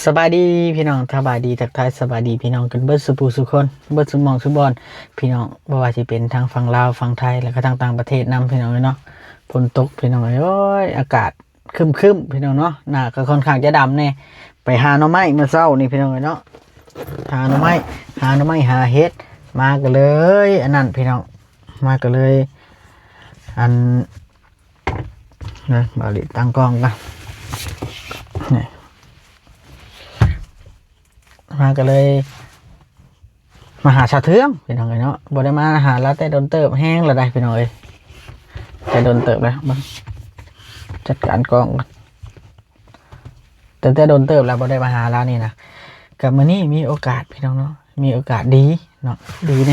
ສະບາຍດີພີ່ນ້ອງ ສະບາຍດີ ທັກທາຍສະບາຍດີພີ່ນ້ອງກັນເບິດສູ່ຜູ້ສູ່ຄົນ ເບິດສູ່ໝ່ອງສູ່ບ່ອນ ພີ່ນ້ອງ ບໍ່ວ່າຊິເປັນທາງຝັ່ງລາວ ຝັ່ງໄທ ແລ້ວກໍທາງຕ່າງປະເທດນຳ ພີ່ນ້ອງເອີຍເນາະ. ຝົນຕົກພີ່ນ້ອງເອີຍ ໂອ້ຍ ອາກາດຄຶ້ມໆ ພີ່ນ້ອງເນາະ ໜ້າກໍຄ່ອນຂ້າງຈະດຳແດ່. ໄປຫາໜໍ່ໄມ້ມື້ເຊົ້ານີ້ ພີ່ນ້ອງເອີຍເນາະ ຫາໜໍ່ໄມ້ ຫາໜໍ່ໄມ້ ຫາເຫັດ ມາກໍເລີຍ ອັນນັ້ນ ພີ່ນ້ອງ ມາກໍເລີຍ ອັນ ເບິ່ງ ບ່າວລີຕັ້ງກ້ອງກ່ອນ ນີ້ ມາກໍເລີຍມາຫາສາວເທືອງ ພີ່ນ້ອງເອີຍເນາະ. ບໍ່ໄດ້ມາຫາລາວແຕ່ດົນເຕີບ ແຮງລະໄດ໋ ພີ່ນ້ອງເອີຍ ແຕ່ດົນເຕີບແລ້ວ. ເບິ່ງ ຈັດການກ້ອງກ່ອນ ຕັ້ງແຕ່ດົນເຕີບແລ້ວບໍ່ໄດ້ມາຫາລາວນີ້ນະ. ກໍມື້ນີ້ມີໂອກາດ ພີ່ນ້ອງເນາະ ມີໂອກາດດີເນາະ ດີໃນ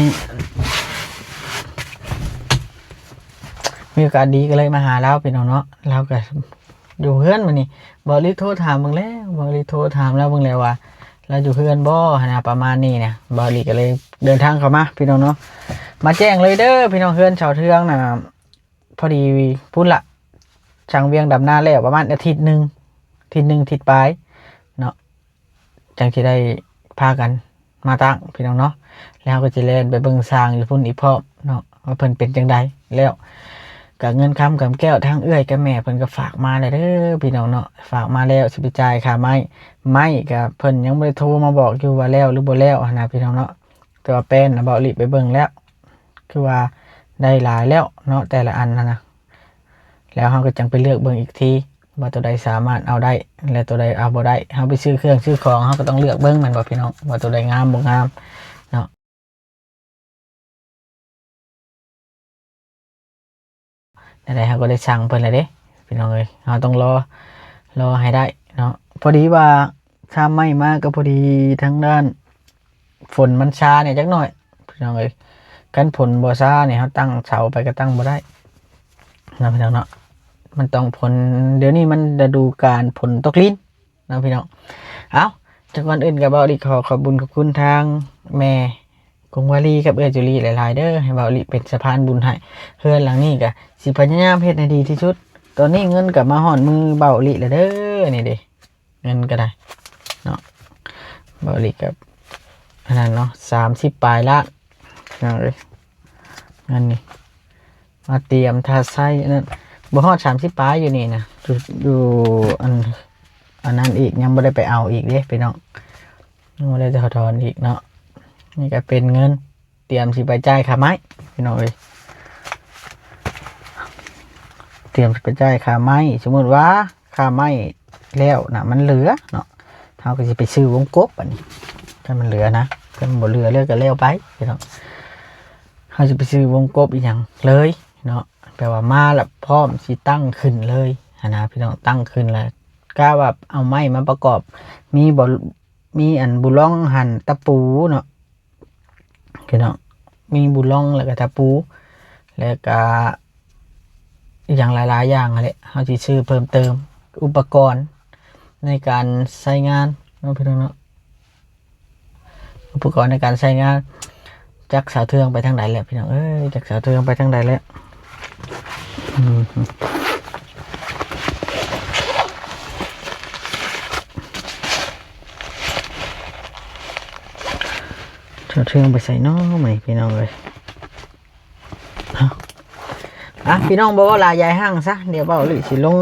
ມີໂອກາດດີກໍເລີຍມາຫາລາວ ພີ່ນ້ອງເນາະ. ລາວກໍຢູ່ເຮືອນມື້ນີ້ ບ່າວລີໂທຖາມເບິ່ງແລ້ວ ບ່າວລີໂທຖາມລາວເບິ່ງແລ້ວວ່າ ລາວຢູ່ເຮືອນບໍ່ຫັ້ນນະ ປະມານນີ້ນະ. ບ່າວລີກໍເລີຍເດີນທາງເຂົ້າມາ ພີ່ນ້ອງເນາະ ມາແຈ້ງເລີຍເດີ ພີ່ນ້ອງ ເຮືອນສາວເທືອງນະ ພໍດີພຸ້ນລະ ຊ່າງວຽງດຳນາແລ້ວປະມານອາທິດໜຶ່ງ ອາທິດໜຶ່ງ ອາທິດປາຍເນາະ ຈັ່ງຊິໄດ້ພາກັນມາຕັ້ງ ພີ່ນ້ອງເນາະ. ແລ້ວເຮົາກໍຊິແລ່ນໄປເບິ່ງຊ່າງຢູ່ພຸ້ນອີກພ້ອມເນາະ ວ່າເພິ່ນເປັນຈັ່ງໃດແລ້ວ. ກະເງິນຄຳກຳແກ້ວ ທາງເອື້ອຍກັບແມ່ເພິ່ນກໍຝາກມາແລ້ວເດີ ພີ່ນ້ອງເນາະ ຝາກມາແລ້ວ ຊິໄປຈ່າຍຄ່າໄມ້ ໄມ້ກະເພິ່ນຍັງບໍ່ໄດ້ໂທມາບອກຢູ່ວ່າແລ້ວຫຼືບໍ່ແລ້ວຫັ້ນນະ ພີ່ນ້ອງເນາະ. ແຕ່ວ່າແປ້ນນະ ເບົາະລິໄປເບິ່ງແລ້ວ ຄືວ່າໄດ້ຫຼາຍແລ້ວເນາະ ແຕ່ລະອັນຫັ້ນນະ. ແລ້ວເຮົາກໍຈັ່ງໄປເລືອກເບິ່ງອີກທີ ວ່າໂຕໃດສາມາດເອົາໄດ້ ແລະ ໂຕໃດເອົາບໍ່ໄດ້. ເຮົາໄປຊື້ເຄື່ອງຊື້ຂອງ ເຮົາກໍຕ້ອງເລືອກເບິ່ງແມ່ນບໍ່ພີ່ນ້ອງ ວ່າໂຕໃດງາມບໍ່ງາມເນາະ. ແນວໃດເຮົາກໍໄດ້ສັ່ງເພິ່ນແລ້ວເດ້ ພີ່ນ້ອງເອີຍ ເຮົາຕ້ອງລໍ ລໍໃຫ້ໄດ້ເນາະ. ພໍດີວ່າຊາມໄມ້ມາກໍພໍດີທາງດ້ານຝົນມັນຊາແດ່ຈັກໜ້ອຍ ພີ່ນ້ອງເອີຍ. ຄັນຝົນບໍ່ຊານີ້ ເຮົາຕັ້ງເສົາໄປກໍຕັ້ງບໍ່ໄດ້ເນາະ ພີ່ນ້ອງເນາະ. ມັນຕ້ອງຝົນ ດຽວນີ້ມັນລະດູການຝົນຕົກລິນ ເນາະພີ່ນ້ອງ. ເອົ້າ ແຕ່ກ່ອນອື່ນກໍເບົາະລິຂໍຂອບບຸນຂອບຄຸນທາງແມ່ກົງວາລີກັບເອື້ອຍຈູລີຫຼາຍໆເດີ ໃຫ້ເບົາະລິເປັນສະພານບຸນໃຫ້. ເຮືອນຫຼັງນີ້ກໍຊິພະຍາຍາມເຮັດໃຫ້ດີທີ່ສຸດ. ຕອນນີ້ເງິນກໍມາຮອດມືເບົາະລິແລ້ວເດີ ນີ້ເດ້ ເງິນກໍໄດ້ເນາະ. ເບົາະລິກັບອັນນັ້ນເນາະ ສາມສິບປາຍລ້ານ ພີ່ນ້ອງເອີຍ ເງິນນີ້ ມາຕຽມຖ້າໃຊ້ອັນນັ້ນ ບໍ່ຮອດສາມສິບປາຍຢູ່ນີ້ນະ ຢູ່ ຢູ່ອັນ ອັນນັ້ນອີກ ຍັງບໍ່ໄດ້ໄປເອົາອີກເດ້ພີ່ນ້ອງ ຍັງບໍ່ໄດ້ຖອນອີກເນາະ. ນີ້ກໍເປັນເງິນຕຽມຊິໄປຈ່າຍຄ່າໄມ້ ພີ່ນ້ອງເອີຍ ຕຽມຊິໄປຈ່າຍຄ່າໄມ້. ສົມມຸດວ່າ ຄ່າໄມ້ແລ້ວນະ ມັນເຫຼືອເນາະ ເຮົາກໍຊິໄປຊື້ວົງກົບບັດນີ້ ຄັນມັນເຫຼືອນະ. ຄັນບໍ່ເຫຼືອແລ້ວກໍແລ້ວໄປພີ່ນ້ອງ ເຮົາຊິໄປຊື້ວົງກົບອີ່ຫຍັງເລີຍເນາະ ແປວ່າມາແລ້ວພ້ອມຊິຕັ້ງຂຶ້ນເລີຍຫັ້ນນະ ພີ່ນ້ອງ. ຕັ້ງຂຶ້ນແລ້ວ ກະວ່າເອົາໄມ້ມາປະກອບ ມີບໍ່ ມີອັນບູລອງຫັ້ນ ຕະປູເນາະ ພີ່ນ້ອງ ມີບູລອງ ແລ້ວກະຕະປູ ແລ້ວກະອີ່ຫຍັງຫຼາຍໆຢ່າງຫັ້ນແຫຼະ ເຮົາຊິຊື້ເພີ່ມເຕີມ ອຸປະກອນໃນການໃຊ້ງານເນາະ ພີ່ນ້ອງເນາະ ອຸປະກອນໃນການໃຊ້ງານ. ຈັກສາວເທືອງໄປທາງໃດແລ້ວ ພີ່ນ້ອງເອີຍ ຈັກສາວເທືອງໄປທາງໃດແລ້ວ. ອືມ ສາວເທືອງໄປໃສເນາະມື້ນີ້ ພີ່ນ້ອງເອີຍ. ອ່ະ ພີ່ນ້ອງ ບໍ່ເວົ້າຫຼາຍຢາຍຫ່າງຊະ ດຽວເບົາະລິຊິລົງ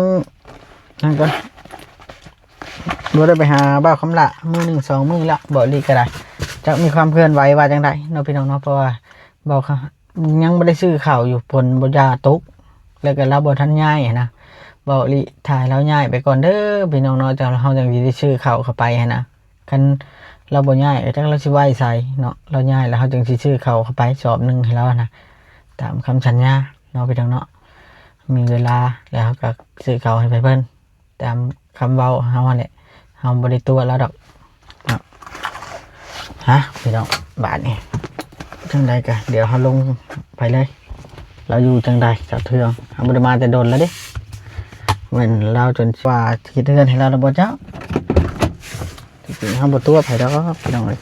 ນັ້ນກ່ອນ. ບໍ່ໄດ້ໄປຫາບ່າວຄຳຫຼ້າມື້ໜຶ່ງສອງມື້ແລ້ວ ເບົາະລິກໍໄດ້ ຈັກມີຄວາມເຄື່ອນໄຫວວ່າຈັ່ງໃດເນາະ ພີ່ນ້ອງເນາະ. ເພາະວ່າເບົາະຄຳ ຍັງບໍ່ໄດ້ຊື້ເຂົ້າຢູ່ ຝົນບໍ່ຢ່າຕົກ ແລ້ວກໍລາວບໍ່ທັນຍ້າຍຫັ້ນນະ. ເບົາະລິຖ້າໃຫ້ລາວຍ້າຍໄປກ່ອນເດີ ພີ່ນ້ອງເນາະ ຈັ່ງເຮົາຈັ່ງຊິໄດ້ຊື້ເຂົ້າເຂົ້າໄປຫັ້ນນະ. ຄັນລາວບໍ່ຍ້າຍ ຈັກລາວຊິໄວ້ໃສເນາະ ລາວຍ້າຍແລ້ວເຮົາຈຶ່ງຊິຊື້ເຂົ້າເຂົ້າໄປສອບໜຶ່ງໃຫ້ລາວນະ ຕາມຄຳສັນຍາເນາະ ພີ່ນ້ອງເນາະ. ມີເວລາແລ້ວເຮົາກໍຊື້ເຂົ້າໃຫ້ເພິ່ນ ຕາມຄຳເວົ້າເຮົາຫັ້ນແຫຼະ ເຮົາບໍ່ໄດ້ຕົວະລາວດອກເນາະ. ຮະ ພີ່ນ້ອງ ບາດນີ້ຈັ່ງໃດກໍດຽວເຮົາລົງໄປເລີຍ. ລາວຢູ່ຈັ່ງໃດສາວເທືອງ ເຮົາບໍ່ໄດ້ມາແຕ່ດົນແລ້ວເດ້ ແມ່ນລາວຈົນວ່າເຮັດເຮືອນໃຫ້ລາວແລ້ວບໍ່ເຈົ້າ? ທີ່ຈິງເຮົາບໍ່ຕົວະໃຜດອກ ພີ່ນ້ອງເອີຍ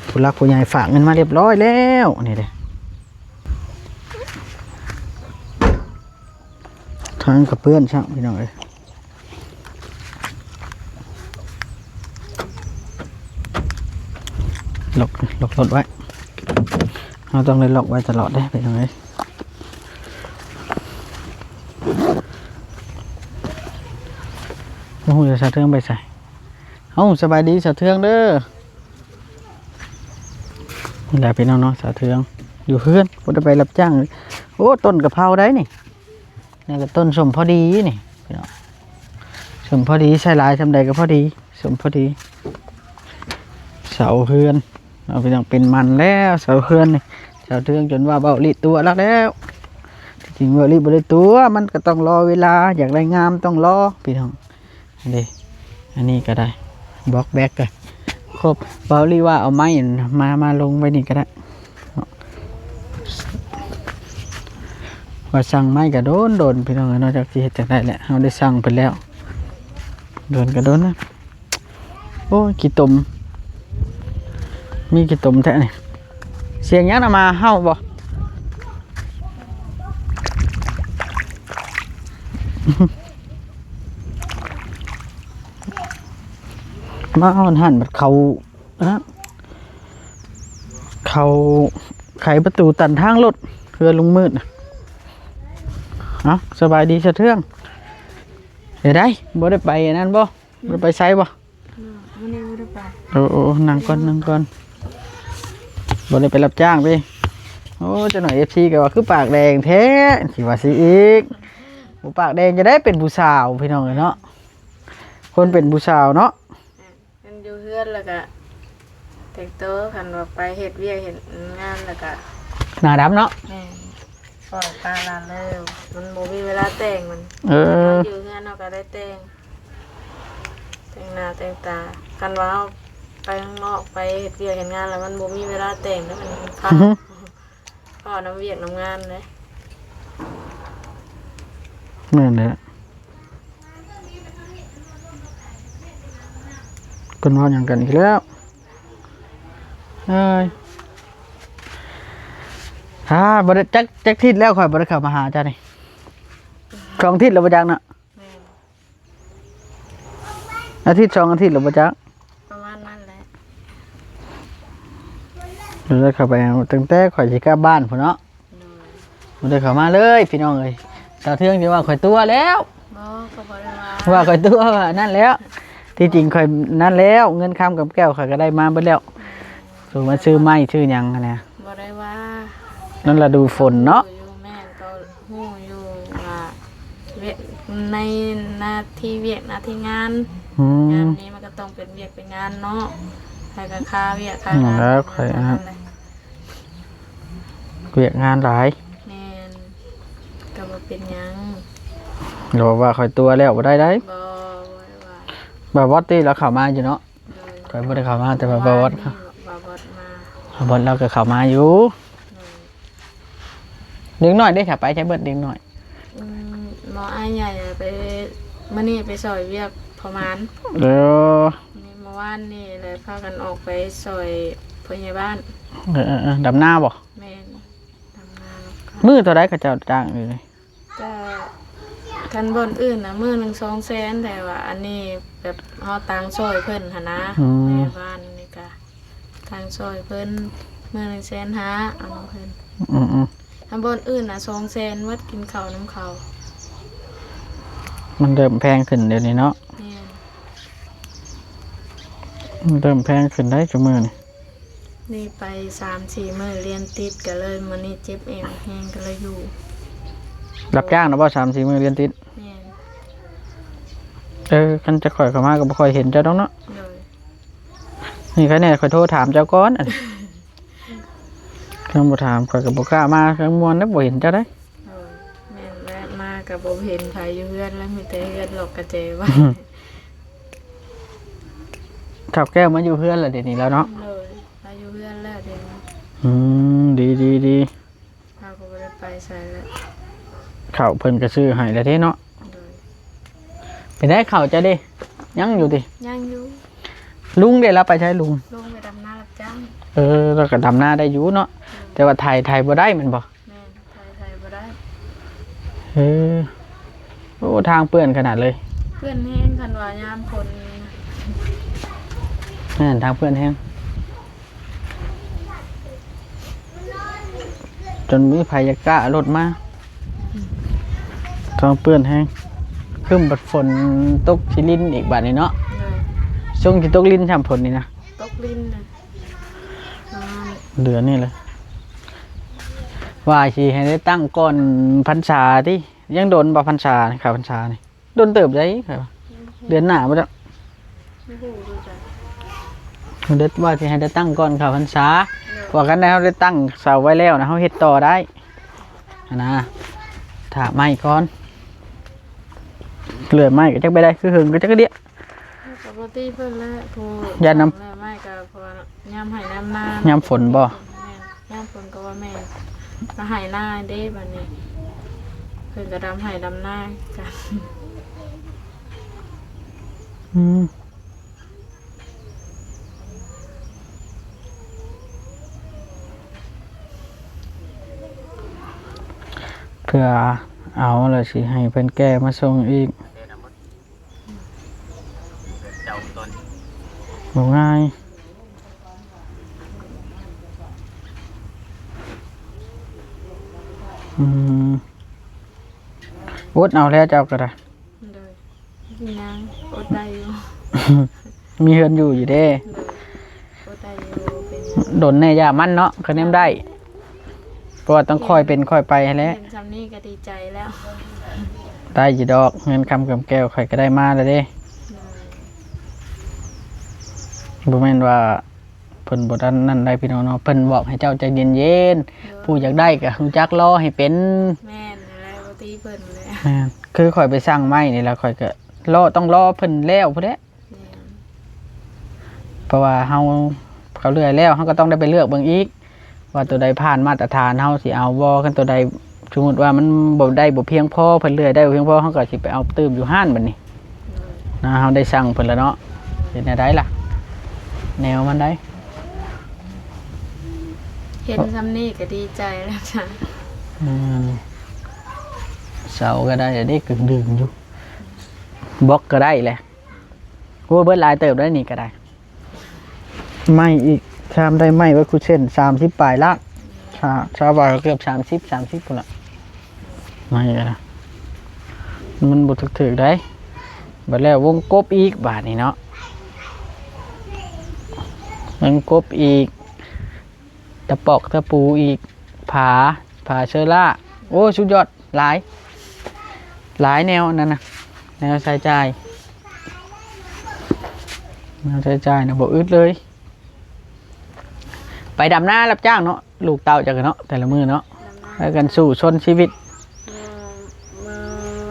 ຜູ້ຫຼັກຜູ້ໃຫຍ່ຝາກເງິນມາຮຽບຮ້ອຍແລ້ວ ນີ້ເດ້ ທາງກະເປື້ອນຊ້ຳ ພີ່ນ້ອງເອີຍ. ລັອກ ລັອກລົດໄວ້ ເຮົາຕ້ອງໄດ້ລັອກໄວ້ຕະຫຼອດເດ້ພີ່ນ້ອງເອີຍ. ບໍ່ຮູ້ຈະສາວເທືອງໄປໃສ. ເອົ້າ ສະບາຍດີສາວເທືອງເດີ. ນີ້ແຫຼະພີ່ນ້ອງເນາະ ສາວເທືອງຢູ່ເຮືອນ ບໍ່ໄດ້ໄປຮັບຈ້າງ. ໂອ້ ຕົ້ນກະເພົາໄດ໋ນີ້. ນີ້ກະຕົ້ນສົ້ມພໍດີນີ້ພີ່ນ້ອງ ສົ້ມພໍດີ ໃສ່ຫຼາຍສ່ຳໃດກະພໍດີ ສົ້ມພໍດີ. ເສົາເຮືອນເນາະພີ່ນ້ອງ ເປັນໝັ້ນແລ້ວເສົາເຮືອນນີ້. ສາວເທືອງຈົນວ່າເບົາລິຕົວະແລ້ວ. ທີ່ຈິງເບົາລິບໍ່ໄດ້ຕົວະ ມັນກະຕ້ອງລໍເວລາ ຢາກໄດ້ງາມຕ້ອງລໍພີ່ນ້ອງ. ອັນນີ້ ອັນນີ້ກະໄດ້ ບລັອກແບັກກະຄົບ. ເບົາລິວ່າເອົາໄມ້ມາ ມາລົງໄວ້ນີ້ກະໄດ້. ວ່າສັ່ງໄມ້ກະດົນໆ ພີ່ນ້ອງເອີຍເນາະ ຈັກຊິເຮັດຈັ່ງໃດແຫຼະ ເຮົາໄດ້ສັ່ງເພິ່ນແລ້ວ ດົນກະດົນນະ. ໂອ້ຍ ຂີ້ຕົມ ມີຂີ້ຕົມແທ້ນີ້. ສຽງຫຍັງນະ ໝາເຫົ່າບໍ່? ມາຮອດຫັ້ນບັດເຂົາ ອະ ເຂົາໄຂປະຕູຕັນທາງລົດ ເຮືອນລຸງມືດນະ. ເອົ້າ ສະບາຍດີສາວເທືອງ. ເຮັດໃດ ບໍ່ໄດ້ໄປອັນນັ້ນບໍ່? ບໍ່ໄດ້ໄປໃສບໍ່? ມື້ນີ້ບໍ່ໄດ້ໄປ. ໂອ້ ໂອ້ ນັ່ງກ່ອນ ນັ່ງກ່ອນ. ບໍ່ໄດ້ໄປຮັບຈ້າງຕິ? ໂອ້ ຈັກໜ້ອຍເອັຟຊີກະວ່າຄືປາກແດງແທ້ ຊິວ່າຊິອີກ. ບໍ່ປາກແດງຈະໄດ້ເປັນຜູ້ສາວ ພີ່ນ້ອງເອີຍເນາະ ຄົນເປັນຜູ້ສາວເນາະ. ຄັນຢູ່ເຮືອນແລ້ວກະແຕ່ງໂຕ ຄັນວ່າໄປເຮັດວຽກເຮັດງານແລ້ວກະໜ້າດຳເນາະ. ແມ່ນ ເວົ້າຕາລະເລີ ມັນບໍ່ມີເວລາແຕ່ງມັນ. ເອີ ຢູ່ເຮືອນເຮົາກະໄດ້ແຕ່ງ ແຕ່ງໜ້າແຕ່ງຕາ. ຄັນວ່າເຮົາໄປຂ້າງນອກ ໄປເຮັດວຽກເຮັດງານແລ້ວ ມັນບໍ່ມີເວລາແຕ່ງເດ້ ມັນເຝົ້າ ເຝົ້ານຳວຽກນຳງານເດ້. ແມ່ນແຫຼະ ເພິ່ນເວົ້າຫຍັງກັນອີກແລ້ວ. ເອີຍ ຫາ ບໍ່ໄດ້ ຈັກ ຈັກທິດແລ້ວ ຂ້ອຍບໍ່ໄດ້ເຂົ້າມາຫາເຈົ້ານີ້ ສອງທິດແລ້ວບໍ່ຈັກເນາະ. ແມ່ນ ອາທິດສອງອາທິດແລ້ວບໍ່ຈັກ ປະມານນັ້ນແຫຼະ. ບໍ່ໄດ້ເຂົ້າໄປຕັ້ງແຕ່ຂ້ອຍຊິກັບບ້ານພຸ້ນເນາະ. ໂດຍ ບໍ່ໄດ້ເຂົ້າມາເລີຍພີ່ນ້ອງເອີຍ. ສາວເທືອງຊິວ່າຂ້ອຍຕົວະແລ້ວ. ບໍ່ ກະບໍ່ໄດ້ວ່າ ວ່າຂ້ອຍຕົວະ ວ່ານັ້ນແລ້ວ. ທີ່ຈິງຂ້ອຍນັ້ນແລ້ວ ເງິນຄຳກຳແກ້ວຂ້ອຍກະໄດ້ມາເບິດແລ້ວ. ໂດຍ ຊື້ມາຊື້ໄມ້ຊື້ຫຍັງຫັ້ນນະ. ບໍ່ໄດ້ວ່າ ນັ້ນລະດູຝົນເນາະ. ແມ່ນ ກະຮູ້ຢູ່ວ່າ ວຽກ ໃນໜ້າທີ່ວຽກໜ້າທີ່ງານ ອືມ ຍາມນີ້ມັນກະຕ້ອງເປັນວຽກເປັນງານເນາະ. ໃຜກະຄາວຽກຄາງານ ແລ້ວຂ້ອຍອັນນັ້ນ ວຽກງານຫຼາຍ. ແມ່ນ ກະບໍ່ເປັນຫຍັງ. ລາວວ່າຂ້ອຍຕົວະແລ້ວ ບໍ່ໄດ້ໃດ໋. ບໍ່ ບໍ່ໄດ້ວ່າ. ບ່າວບອດຕິລາວເຂົ້າມາຢູ່ເນາະ. ໂດຍ ຂ້ອຍບໍ່ໄດ້ເຂົ້າມາ ແຕ່ວ່າບ່າວບອດ ວານນີ້ບ່າວບອດມາ. ບ່າວບອດລາວກະເຂົ້າມາຢູ່. ໂດຍ ເດັກນ້ອຍເດ ຖ້າໄປໃສເບິດເດັກນ້ອຍ? ອືມ ໝໍອ້າຍໃຫຍ່ໄປ ມື້ນີ້ໄປຊ່ອຍວຽກພໍ່ມານ. ເອີ ມື້ວານນີ້ແຫຼະ ພາກັນອອກໄປຊ່ອຍພະຍາບານ. ເອີໆ ດຳນາບໍ່? ແມ່ນ ດຳນາ. ມື້ເທົ່າໃດເຂົາເຈົ້າຈ້າງຢູ່ນີ້? ກະ ຄັນບ່ອນອື່ນນະ ມື້ໜຶ່ງສອງແສນ ແຕ່ວ່າອັນນີ້ແບບເຮົາຕາງຊ່ອຍເພິ່ນຫັ້ນນະ. ອືມ ແມ່ບ້ານນີ້ກະຕາງຊ່ອຍເພິ່ນ ມື້ໜຶ່ງແສນຫ້າ ເອົານຳເພິ່ນ. ອືມໆ ຄັນບ່ອນອື່ນນະ ສອງແສນໝົດ ກິນເຂົ້ານຳເຂົາ. ມັນເລີ່ມແພງຂຶ້ນດຽວນີ້ເນາະ. ແມ່ນ ມັນເລີ່ມແພງຂຶ້ນໄດ໋ຊຸມື້ນີ້. ນີ້ໄປສາມສີ່ມື້ລຽນຕິດ ກະເລີຍມື້ນີ້ເຈັບແອວແຮງ ກະເລີຍຢູ່. ຮັບຈ້າງນະບໍ່ ສາມສີ່ມື້ລຽນຕິດ? ແມ່ນ. ເອີ ຄັນຈະຂ້ອຍເຂົ້າມາກະບໍ່ຄ່ອຍເຫັນເຈົ້າດອກເນາະ. ໂດຍ ນີ້ໃຄແນ່ ຂ້ອຍໂທຖາມເຈົ້າກ່ອນ. ຄັນບໍ່ຖາມຂ້ອຍກະບໍ່ກ້າມາ ຄັນມ່ວນແລ້ວບໍ່ເຫັນເຈົ້າໄດ໋. ໂດຍ ແມ່ນແຫຼະ ມາກະບໍ່ເຫັນໃຜຢູ່ເຮືອນແລ້ວ ມີແຕ່ເຮືອນລັອກກະແຈໄວ້. ທ້າວແກ້ວມາຢູ່ເຮືອນລະດຽວນີ້ແລ້ວເນາະ. ໂດຍ ມາຢູ່ເຮືອນແລ້ວດຽວນີ້. ອືມ ດີໆໆ. ເຮົາກະບໍ່ໄດ້ໄປໃສແລ້ວ. ເຂົ້າເພິ່ນກະຊື້ໃຫ້ແລ້ວເດ້ເນາະ. ໂດຍ ເປັນໃດເຂົ້າເຈົ້າເດ ຍັງຢູ່ຕິ? ຍັງຢູ່. ລຸງເດ ລາວໄປໃສລຸງ? ລຸງໄປດຳນາຮັບຈ້າງ. ເອີ ລາວກະດຳນາໄດ້ຢູ່ເນາະ. ໂດຍ ແຕ່ວ່າໄຖ ໄຖບໍ່ໄດ້ແມ່ນບໍ່? ແມ່ນ ໄຖ ໄຖບໍ່ໄດ້. ເອີ ໂອ້ ທາງເປື້ອນຂະໜາດເລີຍ. ເປື້ອນແຮງ ຄັນວ່າຍາມຝົນ. ແມ່ນ ທາງເປື້ອນແຮງ. ຈົນມີໃຜຢາກກ້າລົດມາ. ອືມ ຕ້ອງເປື້ອນແຮງ. ຄືມບັດຝົນຕົກຊິລິນອີກບາດນີ້ເນາະ. ໂດຍ ຊ່ວງຊິຕົກລິນຊ່ຳຝົນນີ້ນະ. ຕົກລິນນະ ອ່າ ເດືອນນີ້ແຫຼະ. ວ່າຊິໃຫ້ໄດ້ຕັ້ງກ່ອນພັນສາຕິ. ຍັງດົນບໍ່ພັນສານີ້ ເຂົ້າພັນສານີ້? ດົນເຕີບໃດ໋. ເດືອນໜ້າບໍ່ຈັກ. ບໍ່ຮູ້ຄືກັນ. ເດີວ່າຊິໃຫ້ໄດ້ຕັ້ງກ່ອນເຂົ້າພັນສາ. ໂດຍ ເພາະວ່າຄັນໄດ້ ເຮົາໄດ້ຕັ້ງເສົາໄວ້ແລ້ວນະ ເຮົາເຮັດຕໍ່ໄດ້ຫັ້ນນະ. ຖ້າໄມ້ກ່ອນ ເລື່ອຍໄມ້ກໍຈັກໄປໄດ້ ຄືເຫິງກໍຈັກກະເດຍ. ກໍບໍ່ຕິເພິ່ນແຫຼະ ຜູ້ ຢ້ານນຳ ເລື່ອຍໄມ້ກໍເພາະວ່າຍາມໄຮ່ຍາມນາ. ຍາມຝົນບໍ່? ແມ່ນ. ຍາມຝົນກໍວ່າແມ່ນ ກໍໄຮ່ນາເດ້ບາດນີ້ ເພິ່ນກໍດຳໄຮ່ດຳນາກັນ. ອືມ ເພື່ອເອົາແລ້ວຊິໃຫ້ເພິ່ນແກ່ມາສົ່ງອີກ. ບໍ່ງ່າຍ. ອືມ ອົດເອົາແລ້ວເຈົ້າກໍໄດ້. ໂດຍ ມີຫຍັງ ອົດໄດ້ຢູ່. ມີເຮືອນຢູ່ຢູ່ເດ້. ໂດຍ ອົດໄດ້ຢູ່ ເປັນຫຍັງ ດົນແດ່ຢ່າມັນເນາະ ຄະແນນໄດ້. ເພາະວ່າຕ້ອງຄ່ອຍເປັນຄ່ອຍໄປຫັ້ນແຫຼະ. ເຫັນຊ່ຳນີ້ກໍດີໃຈແລ້ວ. ໄດ້ຢູ່ດອກ ເງິນຄຳກຳແກ້ວຂ້ອຍກໍໄດ້ມາແລ້ວເດ້. ໂດຍ ບໍ່ແມ່ນວ່າເພິ່ນບໍ່ທັນນັ້ນໄດ໋ພີ່ນ້ອງເນາະ ເພິ່ນບອກໃຫ້ເຈົ້າໃຈເຢັນໆ. ໂດຍ ຜູ້ຢາກໄດ້ກໍຮູ້ຈັກລໍໃຫ້ເປັນ. ແມ່ນແຫຼະ ບໍ່ຕິເພິ່ນແຫຼະ. ແມ່ນ ຄືຂ້ອຍໄປສັ່ງໄມ້ນີ້ລະ ຂ້ອຍກໍລໍ ຕ້ອງລໍເພິ່ນແລ້ວພຸ້ນແຫຼະ. ແມ່ນ ເພາະວ່າເຮົາ ເຂົາເລື່ອຍແລ້ວ ເຮົາກໍຕ້ອງໄດ້ໄປເລືອກເບິ່ງອີກ ວ່າໂຕໃດຜ່ານມາດຕະຖານ ເຮົາຊິເອົາບໍ່? ຄັນໂຕໃດ ສົມມຸດວ່າມັນບໍ່ໄດ້ບໍ່ພຽງພໍ ເພິ່ນເລື່ອຍໄດ້ບໍ່ພຽງພໍ ເຮົາກໍຊິໄປເອົາຕື່ມຢູ່ຮ້ານບັດນີ້. ໂດຍ ນະ ເຮົາໄດ້ສັ່ງເພິ່ນແລ້ວເນາະ ເຮັດແນວໃດລະ ແນວມັນໄດ໋. ເຫັນຊ່ຳນີ້ກໍດີໃຈແລ້ວຈ້າ. ອືມ ເສົາກໍໄດ້ເດ້ ກຶ່ງດຶງຢູ່ ບລັອກກໍໄດ້ແຫຼະ. ໂອ້ ເບິດຫຼາຍເຕີບໄດ໋ນີ້ກໍໄດ້. ໄມ້ອີກ ຊາມໄດ້ໄມ້ໄວ້ຄູ່ເສັ້ນ ສາມສິບປາຍລ້ານ ຊາ ຊາວບາດກໍເກືອບສາມສິບ ສາມສິບພຸ້ນລະ. ໄມ້ກໍໄດ້ ມັນບໍ່ຖືກໆໄດ໋. ບັດແລ້ວວົງກົບອີກບາດນີ້ເນາະ ວົງກົບອີກ ຕະປອກຕະປູອີກ ຝາ ຝາເຊີລ່າ. ໂອ້ ສຸດຍອດ ຫຼາຍ ຫຼາຍແນວອັນນັ້ນນະ ແນວໃຊ້ຈ່າຍ ແນວໃຊ້ຈ່າຍນະ ບໍ່ອຶດເລີຍ. ໄປດຳນາຮັບຈ້າງເນາະ ລູກເຕົ້າຈັກເນາະ ແຕ່ລະມື້ເນາະ ດຳນາ ພາກັນສູ້ຊົນຊີວິດ. ເມື່ອ ເມື່ອ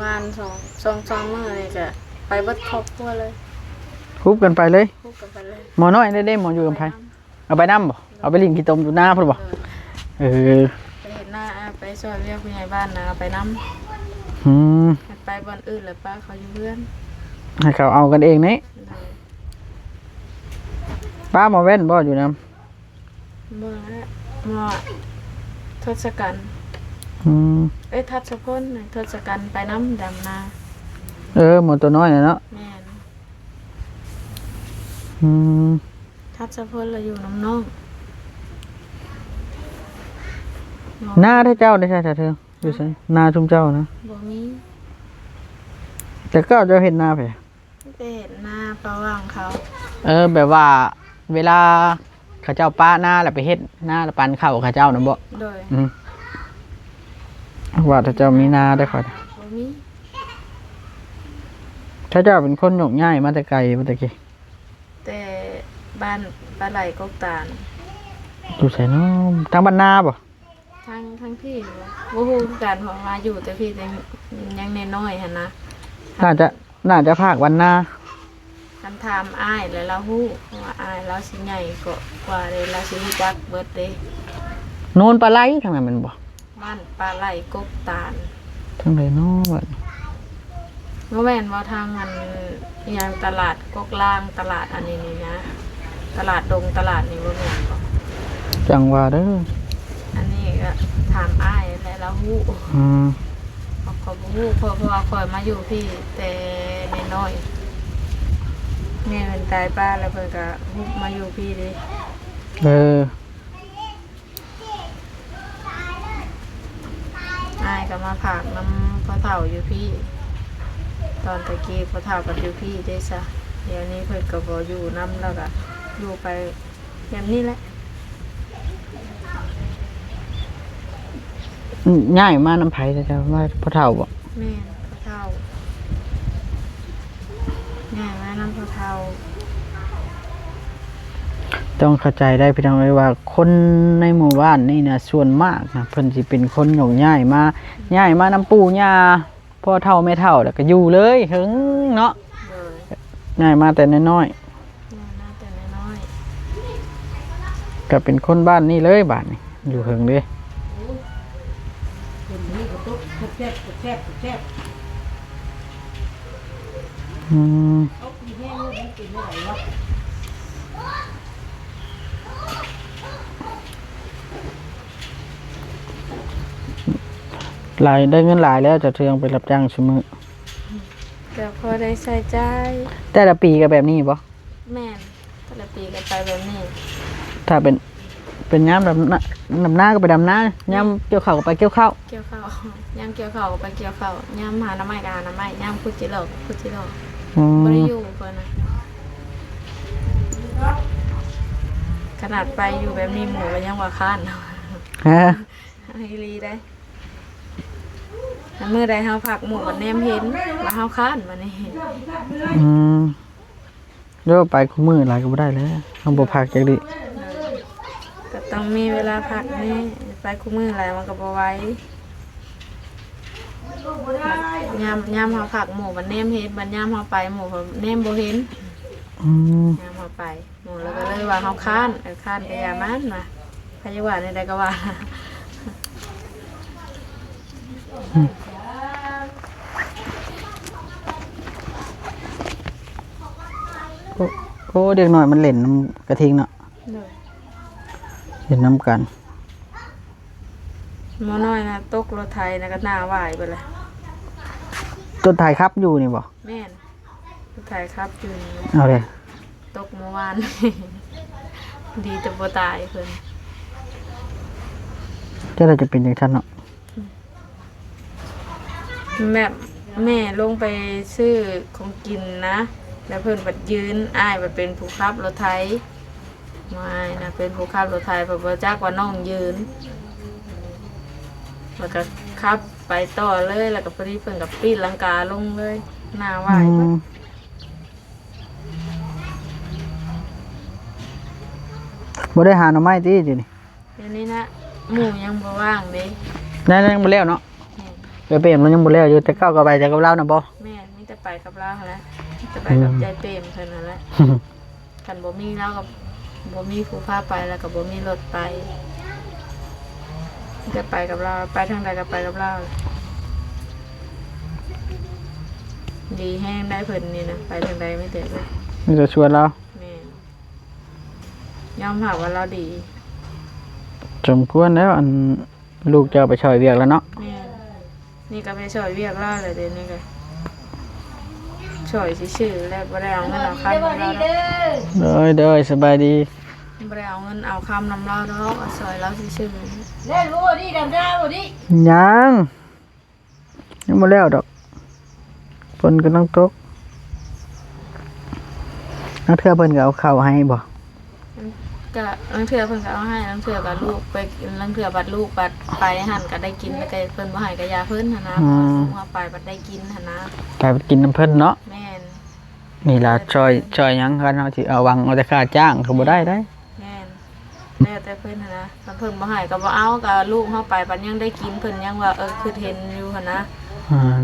ວານສອງ ສອງ ສາມມື້ນີ້ກະໄປເບິດຄອບຄົວເລີຍ ຮຸບກັນໄປເລີຍ ຮຸບກັນໄປເລີຍ. ໝໍນ້ອຍເດ້ ໝໍຢູ່ກຳໄພ ໄປນຳ ເອົາໄປນຳບໍ່? ເອົາໄປຫຼິ້ນຂີ້ຕົມຢູ່ນາພຸ້ນບໍ່? ເອີ ເອີ ໄປເຮັດນາ ໄປຊ່ວຍວຽກຜູ້ໃຫຍ່ບ້ານນະ ເອົາໄປນຳ. ອືມ ຄັນໄປບ່ອນອື່ນແລ້ວປະເຂົາຢູ່ເຮືອນ ໃຫ້ເຂົາເອົາກັນເອງນີ້. ໂດຍ ປະໝໍແວ່ນບໍ່ຢູ່ນຳ? ບໍ່ແລ້ວ ໝໍທົດສະກັນ. ອືມ ເອີຍ ທັດສະພົນ ທົດສະກັນໄປນຳດຳນາ. ເອີ ໝໍໂຕນ້ອຍນະເນາະ. ແມ່ນ. ອືມ ທັດສະພົນລະຢູ່ນຳນ້ອງ. ນາເດ້ເຈົ້າເດ້ ໃສເທີ ຢູ່ໃສ? ນາຊຸມເຈົ້ານະ? ບໍ່ມີ. ແຕ່ເກົ່າເຈົ້າເຮັດນາໃຜ? ໄປເຮັດນາປະຫວ່າງເຂົາ. ເອີ ແບບວ່າເວລາເຂົາເຈົ້າປະນາແລ້ວໄປເຮັດນາ ແລ້ວປັນເຂົ້າເຂົາເຈົ້ານະບໍ? ໂດຍ. ອືມ ວ່າແຕ່ເຈົ້າມີນາໄດ໋ຂ້ອຍ. ບໍ່ມີ. ເຂົາເຈົ້າເປັນຄົນໂຍກຍ້າຍມາແຕ່ໄກບໍ່ແຕ່ກີ້? ແຕ່ບ້ານປາໄຫຼກົກຕານ. ຢູ່ໃສເນາະ? ທາງບ້ານນາບໍ? ທາງ ທາງພີ້ບໍ່ຮູ້ຄືກັນ ເພາະວ່າຢູ່ແຕ່ພີ້ ແຕ່ຍັງນ້ອຍໆຫັ້ນນະ. ໜ້າຈະ ໜ້າຈະພາກບ້ານນາ. ຄັນຖາມອ້າຍແລ້ວລາວຮູ້ ເພາະວ່າອ້າຍລາວຊິໃຫຍ່ກວ່າເດ້ ລາວຊິຮູ້ຈັກເບິດເດ້. ໂນນປາໄຫຼທາງນັ້ນແມ່ນບໍ່? ບ້ານປາໄຫຼກົກຕານ. ທາງໃດເນາະບັດ? ບໍ່ແມ່ນບໍ່ ທາງອັນ ອີຫຍັງ ຕະຫຼາດກົກລ່າງ ຕະຫຼາດອັນນີ້ນີ້ນະ ຕະຫຼາດດົງ ຕະຫຼາດນີ້ບໍ່ແມ່ນບໍ? ຈັ່ງວ່າເດີ ອັນນີ້ກໍຖາມອ້າຍແຫຼະ ລາວຮູ້. ອືມ ຂ້ອຍບໍ່ຮູ້ ເພາະ ເພາະວ່າຂ້ອຍມາຢູ່ພີ້ແຕ່ນ້ອຍໆ ແມ່ເພິ່ນຕາຍປ້າແລ້ວ ເພິ່ນກໍຮຸບມາຢູ່ພີ້ເດ້. ເອີ. ກໍມາພັກນຳພໍ່ເຖົ້າຢູ່ພີ້. ຕອນແຕ່ກີ້ພໍ່ເຖົ້າກໍຢູ່ພີ້ເດ້ຊະ, ດຽວນີ້ເພິ່ນກໍບໍ່ຢູ່ນຳ ແລ້ວກໍຢູ່ໄປແບບນີ້ແຫຼະ. ອືມ ຍ້າຍມານຳໃຜ ເຈົ້າ ມາພໍ່ເຖົ້າບໍ? ແມ່ນ ພໍ່ເຖົ້າ ຍ້າຍມານຳພໍ່ເຖົ້າ. ຕ້ອງເຂົ້າໃຈໄດ້ພີ່ນ້ອງເອີຍ ວ່າຄົນໃນໝູ່ບ້ານນີ້ນະ ສ່ວນມາກນະ ເພິ່ນຊິເປັນຄົນຍົກຍ້າຍມາ ຍ້າຍມານຳປູ່ຍ່າ ພໍ່ເຖົ້າແມ່ເຖົ້າ ແລ້ວກໍຢູ່ເລີຍເຖິງເນາະ. ໂດຍ ຍ້າຍມາແຕ່ນ້ອຍໆ ຍ້າຍມາແຕ່ນ້ອຍໆ ກໍເປັນຄົນບ້ານນີ້ເລີຍບາດນີ້ ຢູ່ເຖິງເດ້. ອືມ ຫຼາຍ ໄດ້ເງິນຫຼາຍແລ້ວ ເຈົ້າເທື່ອໄປຮັບຈ້າງຊຸມື້. ກໍພໍໄດ້ໃຊ້ຈ່າຍ. ແຕ່ລະປີກໍແບບນີ້ບໍ? ແມ່ນ ແຕ່ລະປີກໍໄປແບບນີ້. ຖ້າເປັນ ເປັນຍາມດຳນາ ດຳນາກໍໄປດຳນາ, ແມ່ນ ຍາມກ່ຽວເຂົ້າກໍໄປກ່ຽວເຂົ້າ. ກ່ຽວເຂົ້າ ຍາມກ່ຽວເຂົ້າກໍໄປກ່ຽວເຂົ້າ, ຍາມຫາໜໍ່ໄມ້ກໍຫາໜໍ່ໄມ້, ຍາມຂຸດຈິຫຼໍ່ກໍຂຸດຈິຫຼໍ່. ອືມ ບໍ່ໄດ້ຢູ່ເພິ່ນນະ. ຂະໜາດໄປຢູ່ແບບນີ້ ໝູ່ກໍຍັງວ່າຄ້ານ. ຮະ? ອີ່ຫຼີເດ້. ມື້ໃດເຮົາພັກ ໝູ່ກໍແນມເຫັນວ່າເຮົາຄ້ານບາດນີ້. ອືມ ແລ້ວໄປຄູ່ມື້ຫຼາຍກໍບໍ່ໄດ້ແລ້ວ ເຮົາບໍ່ພັກຈັກດີ້. ກໍຕ້ອງມີເວລາພັກແດ່, ໄປຄູ່ມື້ຫຼາຍມັນກໍບໍ່ໄຫວ. ຍາມ ຍາມເຮົາພັກ ໝູ່ມັນແນມເຫັນ, ບັດຍາມເຮົາໄປ ໝູ່ກໍແນມບໍ່ເຫັນ. ອືມ ຍາມເຮົາໄປ ໝູ່ລາວກໍເລີຍວ່າເຮົາຄ້ານ. ເອີ ຄ້ານກໍຢ່າມັນວ່າ ໃຜຢາກວ່າແນວໃດກໍວ່າ. ໂອ້ ໂອ້ ເດັກນ້ອຍມັນຫຼິ້ນນຳກະທິງເນາະ. ໂດຍ ຫຼິ້ນນຳກັນ. ໝໍນ້ອຍນະ ຕົກລົດໄຖນະ ກໍໜ້າຫວາຍເບິດລະ. ລົດໄຖຂັບຢູ່ນີ້ບໍ? ແມ່ນ ລົດໄຖຂັບຢູ່ນີ້. ເອົາເດ້ ຕົກມື້ວານ ດີແຕ່ບໍ່ຕາຍເພິ່ນ. ເຈົ້າລະຈະເປັນຈັ່ງຊັ້ນເນາະ. ແບບແມ່ລົງໄປຊື້ຂອງກິນນະ ແລ້ວເພິ່ນບັດຢືນ, ອ້າຍບັດເປັນຜູ້ຂັບລົດໄຖ. ອ້າຍນະເປັນຜູ້ຂັບລົດໄຖ ເພິ່ນບໍ່ຈັກວ່ານ້ອງຢືນ ແລ້ວກໍຂັບໄປຕໍ່ເລີຍ, ແລ້ວກໍພໍດີເພິ່ນກໍປີດລັງກາລົງເລີຍ ໜ້າຫວາຍ. ອືມ ບໍ່ໄດ້ຫາໜໍ່ໄມ້ຕິ ຢູ່ນີ້? ດຽວນີ້ນະ ໝູ່ຍັງບໍ່ວ່າງເດ້. ນັ້ນຍັງບໍ່ແລ້ວເນາະ. ແມ່ນ ເອື້ອຍເປມລາວຍັງບໍ່ແລ້ວຢູ່. ແຕ່ເກົ່າກໍໄປແຕ່ກັບລາວນະບໍ? ແມ່ນ ມີແຕ່ໄປກັບລາວຫັ້ນແຫຼະ, ມີແຕ່ໄປກັບ ອືມ ຍາຍເປມເພິ່ນຫັ້ນແຫຼະ. ຄັນບໍ່ມີລາວກໍບໍ່ມີຜູ້ພາໄປ ແລ້ວກໍບໍ່ມີລົດໄປ. ມີແຕ່ໄປກັບລາວ, ໄປທາງໃດກໍໄປກັບລາວ. ດີແຮງໄດ໋ເພິ່ນນີ້ນະ, ໄປທາງໃດມີແຕ່ ມີແຕ່ຊວນລາວ. ແມ່ນ ຍອມຮັບວ່າລາວດີ ສົມຄວນແລ້ວ. ອັນ ລູກເຈົ້າໄປຊ່ອຍວຽກແລ້ວເນາະ. ແມ່ນ ນີ້ກໍໄປຊ່ອຍວຽກລາວແຫຼະ. ດຽວນີ້ກໍຊ່ອຍຊື່ໆ ແລ້ວບໍ່ໄດ້ເອົາເງິນເອົາຄຳນຳລາວດອກ. ໂດຍ ໂດຍ ສະບາຍດີ. ບໍ່ໄດ້ເອົາເງິນເອົາຄຳນຳລາວດອກ, ຊ່ອຍລາວຊື່ໆ. ແລ້ວບໍ່ດີດຳນາບໍ່ດີ? ຍັງ ຍັງບໍ່ແລ້ວດອກ, ຝົນກຳລັງຕົກ. ລາງເທື່ອເພິ່ນກໍເອົາເຂົ້າໃຫ້ບໍ່? ກໍລາງເທື່ອເພິ່ນກໍເອົາໃຫ້, ລາງເທື່ອກໍລູກໄປ, ລາງເທື່ອບັດລູກບັດໄປຫັ້ນກໍໄດ້ກິນ, ແຕ່ເພິ່ນບໍ່ໃຫ້ກໍຢ່າເພິ່ນຫັ້ນນະ. ອືມ ເພາະວ່າເຮົາໄປບັດໄດ້ກິນຫັ້ນນະ, ໄປບັດກິນນຳເພິ່ນເນາະ. ແມ່ນ ນີ້ລະ ຊ່ອຍ ຊ່ອຍຫຍັງ ຄັນເຮົາຊິເອົາຫວັງເອົາແຕ່ຄ່າຈ້າງກໍບໍ່ໄດ້ໄດ໋. ແມ່ນ ແລ້ວແຕ່ເພິ່ນຫັ້ນນະ, ຄັນເພິ່ນບໍ່ໃຫ້ກໍບໍ່ເອົາ, ກໍລູກເຮົາໄປບັດຍັງໄດ້ກິນ, ເພິ່ນຍັງວ່າ ເອີ ຄິດເຫັນຢູ່ຫັ້ນນະ. ອ່າ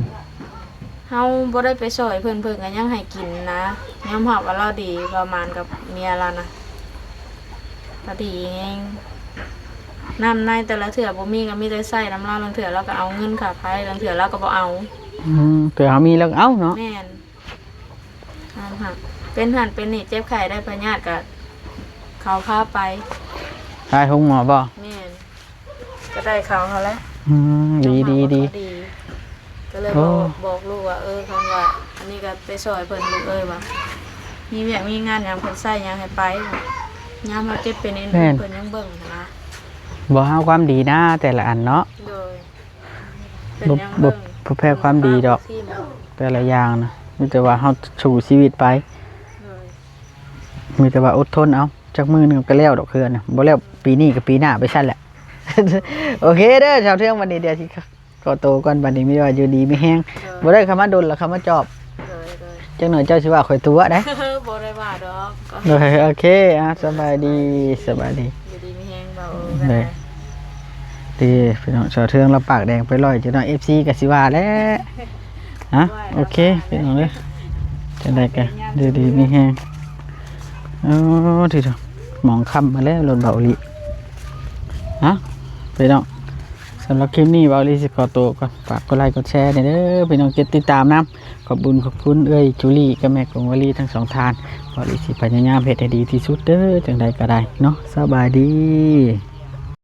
ເຮົາບໍ່ໄດ້ໄປຊ່ອຍເພິ່ນ, ເພິ່ນກໍຍັງໃຫ້ກິນນະ. ຍອມຮັບວ່າລາວດີ, ປະມານກັບເມຍລາວນະ, ລາວດີແຮງ. ນ້ຳໃນແຕ່ລະເທື່ອບໍ່ມີກໍມີແຕ່ໃຊ້ນຳລາວ, ລາງເທື່ອລາວກໍເອົາເງິນຄ່າໄຟ, ລາງເທື່ອລາວກໍບໍ່ເອົາ. ອືມ ເທື່ອເຮົາມີລາວກໍເອົາເນາະ. ແມ່ນ. ອັນຫັ້ນ ເປັນຫັ້ນເປັນນີ້ ເຈັບໄຂ້ໄດ້ພະຍາດກະເຂົາພາໄປ ໄປໂຮງໝໍບໍ? ແມ່ນ ກໍໄດ້ເຂົາຫັ້ນແຫຼະ. ອືມ ດີ ດີ ດີ ກໍເລີຍບອກ ບອກລູກວ່າ ເອີ ຄັນວ່າອັນນີ້ກໍໄປຊ່ອຍເພິ່ນລູກເອີຍ ວ່າມີວຽກມີງານຫຍັງ ເພິ່ນໃຊ້ຫຍັງໃຫ້ໄປ ຍາມເຮົາເຈັບເປັນເອັນ ແມ່ນ ເພິ່ນຍັງເບິ່ງຫັ້ນນະ. ບໍ່ ເຮົາຄວາມດີນະ ແຕ່ລະອັນເນາະ. ໂດຍ. ບໍ່ ບໍ່ ບໍ່ແພ້ຄວາມດີດອກ ແຕ່ລະຢ່າງນະ ມີແຕ່ວ່າເຮົາສູ້ຊີວິດໄປ ໂດຍ ມີແຕ່ວ່າອົດທົນເອົາ ຈັກມື້ໜຶ່ງກໍແລ້ວດອກເຮືອນນະ ບໍ່ແລ້ວປີນີ້ກໍປີໜ້າໄປຊັ້ນແຫຼະ ໂອເຄເດີ ຊາວເທືອງ ບັດນີ້ດຽວຊິ ຂໍໂຕກ່ອນ ບັດນີ້ມີແຕ່ວ່າຢູ່ດີມີແຮງ ໂດຍ ບໍ່ໄດ້ເຂົ້າມາດົນລະ ເຂົ້າມາຈອບ ໂດຍ ໂດຍ ຈັກໜ້ອຍເຈົ້າຊິວ່າຂ້ອຍຕົວະໃດ ບໍ່ໄດ້ວ່າດອກ ໂດຍ ໂອເຄ ອ່າ ສະບາຍດີ ສະບາຍດີ ຢູ່ດີມີແຮງເບົາ ໂດຍ ດີ ພີ່ນ້ອງ ຊາວເທືອງລາວປາກແດງໄປລອຍ ຈັກໜ້ອຍເອັຟຊີກໍຊິວ່າແຫຼະ ຮະ ໂອເຄ ພີ່ນ້ອງເອີຍ ຈັ່ງໃດກໍຢູ່ດີມີແຮງ ໂອ້ ທີ່ ໝອງຄ່ຳມາແລ້ວ ລົດເບົາອີ່ຫຼີ ຮະ ພີ່ນ້ອງ ສຳລັບຄລິບນີ້ ເບົາອີ່ຫຼີຊິຂໍໂຕກ່ອນ ຝາກກົດໄລກົດແຊແດ່ເດີ ພີ່ນ້ອງ ກົດຕິດຕາມນຳ ຂອບບຸນຂອບຄຸນເອື້ອຍຈູລີກັບແມ່ກົງວາລີທັງສອງທ່ານ ເບົາອີ່ຫຼີຊິພະຍາຍາມເຮັດໃຫ້ດີທີ່ສຸດເດີ ຈັ່ງໃດກໍໄດ້ເນາະ ສະບາຍດີ.